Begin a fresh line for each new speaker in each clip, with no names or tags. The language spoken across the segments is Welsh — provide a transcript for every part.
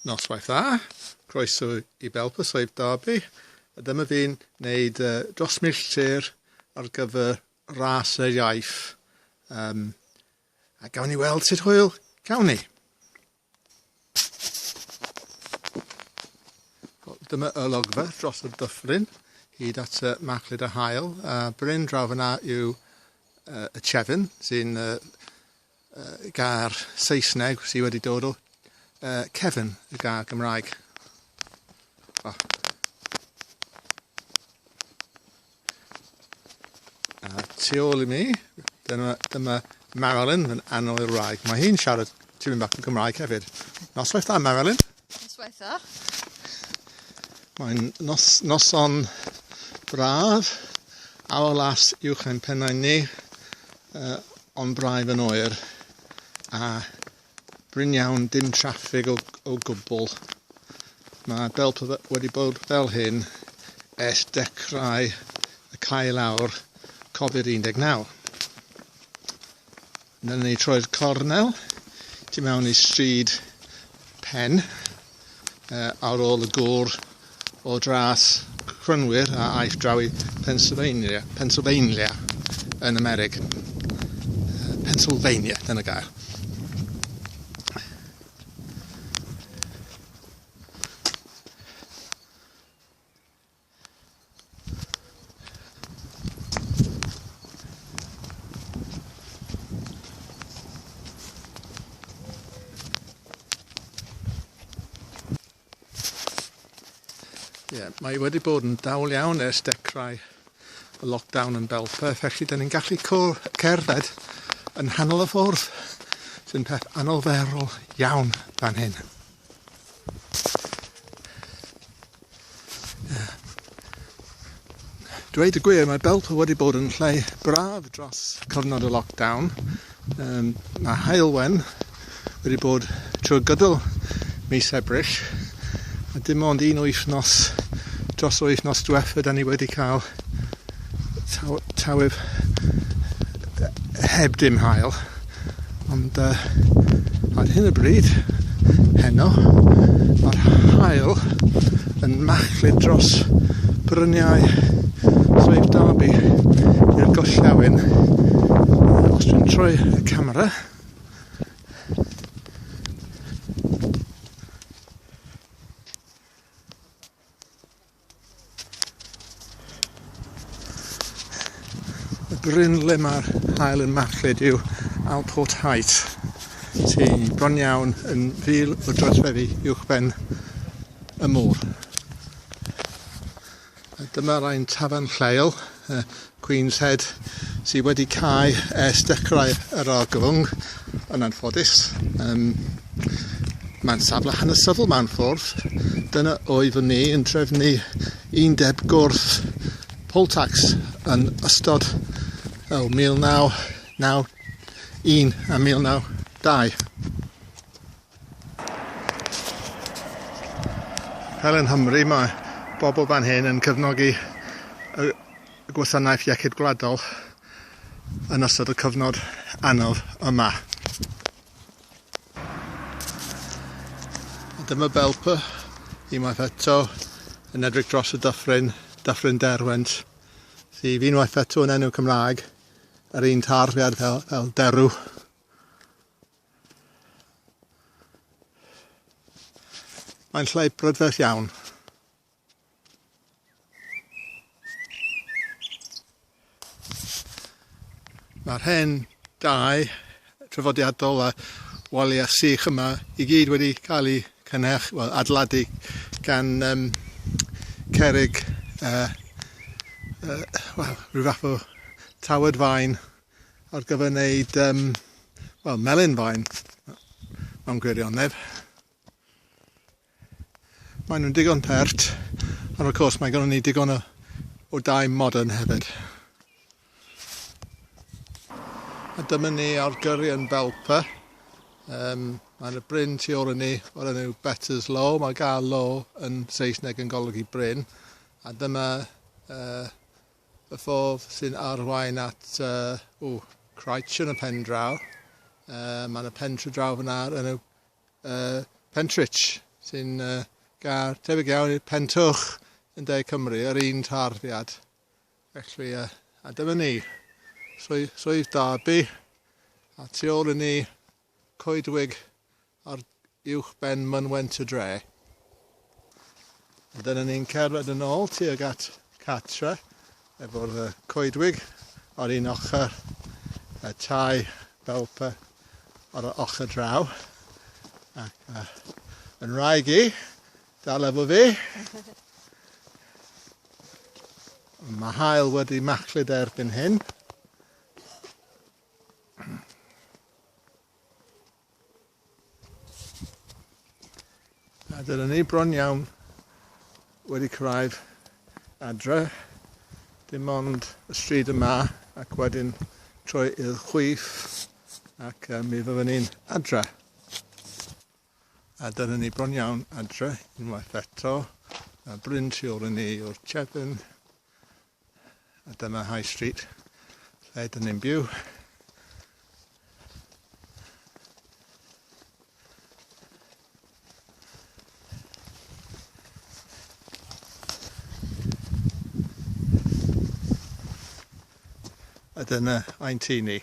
Noswaith dda, croeso i Belper, Swydd Derby. A dyma fi'n wneud uh, dros milltir ar gyfer ras yr iaith. Um, a gawn ni weld sut hwyl gawn ni. Dyma y logfa dros y dyffryn hyd at y machlud a hael. A bryn draw fyna yw uh, y Chefn, sy'n uh, uh, gair Saesneg sydd wedi dod o uh, Cefn, y gair Gymraeg. Oh. A tu ôl i mi, dyma, dyma Marilyn, fy annwyl wraig. Mae hi'n siarad tipyn bach yn Gymraeg hefyd. Noswaith dda, Marilyn.
Noswaith dda.
Mae'n nos, noson braf, awr las uwch ein pennau ni, uh, ond braidd yn oer, a brin iawn dim traffig o, o gwbl. Mae Belper wedi bod fel hyn ers dechrau y cae lawr Covid-19. Dyna ni troi'r cornel tu mewn i stryd Pen uh, ar ôl y gŵr o dras Crynwyr a aeth draw i Pennsylvania, Pennsylvania yn Amerig. Pennsylvania, dyna gair. Ie, yeah, mae wedi bod yn dawel iawn ers dechrau y lockdown yn Belper, felly dyn ni'n gallu cerdded yn hanol y ffordd, sy'n peth anolferol iawn fan hyn. Yeah. Dweud y gwir, mae Belper wedi bod yn lle braf dros cyfnod y lockdown. Um, mae Haelwen wedi bod trwy gydol mis Ebrill, a dim ond un wythnos dros yr wythnos diwetha da ni wedi cael taw, tawydd heb dim hael. Ond uh, ar hyn o bryd, heno, mae'r hael yn machlud dros bryniau Swydd Derby i'r gorllewin. Os dwi'n troi y camera, Y bryn le mae'r haul yn machlud yw Alport Height, sy'n bron iawn yn fil o droedfeddi uwchben y môr. A dyma'r ein tafarn lleol, Queen's Head, sydd wedi cau ers dechrau yr argyfwng, yn anffodus. Um, mae'n safle hanesyddol mewn ffordd. Dyna oeddwn ni yn trefnu undeb gwrth poll tax yn ystod oh, 1991 a 1992. Fel yn Nghymru, mae bobl fan hyn yn cefnogi y Gwasanaeth Iechyd Gwladol yn ystod y cyfnod anodd yma. A dyma Belper, unwaith eto, yn edrych dros y dyffryn, Dyffryn Derwent, sydd unwaith eto yn enw Cymraeg, yr un tarddiad fel, fel derw. Mae'n lle brydferth iawn. Mae'r hen dai traddodiadol a waliau sych yma i gyd wedi cael eu cynhyrch, wel, adeiladu gan um, cerrig, uh, uh, wel, rhyw fath o tawed faen ar gyfer wneud, um, wel, melyn faen mewn gwirionedd. Maen nhw'n digon pert, ond of course mae gynnon ni digon o, o dai modern hefyd. A dyma ni ar gyrion Belper. Um, Mae'n y bryn tu ôl i ni o'r enw Betters Law. Mae gair law yn Saesneg yn golygu bryn. A dyma uh, Y ffordd sy'n arwain at uh, ww, Craich yn y pen draw. Uh, mae yna pentre draw fyna o'r enw uh, Pentrich, sy'n gair tebyg iawn i'r Pentwch yn De Cymru, yr un tarddiad. Felly, a dyma ni, Swydd Derby, a tu ôl i ni coedwig ar uwch ben mynwent y dre. A dyna ni'n cerdded yn ôl tuag at cartre efo'r coedwig ar un ochr, y tai Belper ar y ochr draw. Ac yn rhaid i, dal efo fi. Mae haul wedi machlud erbyn hyn. A dyna ni bron iawn wedi cyrraedd adre. Dim ond y stryd yma ac wedyn troi i'r chwith ac mi fyddwn ni'n adre. A dyna ni bron iawn adre unwaith eto. A bryn tu ôl i ni yw'r Chevin. A dyma High Street, lle dyn ni'n byw. A dyna ein tŷ ni.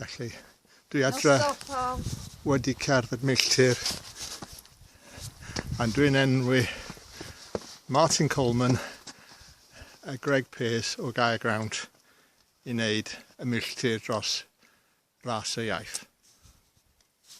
Felly, dwi adre wedi cerdded milltir a dwi'n enwi Martin Coleman a Greg Pearce o Gaergrawnt i wneud y milltir dros Ras y Iaith.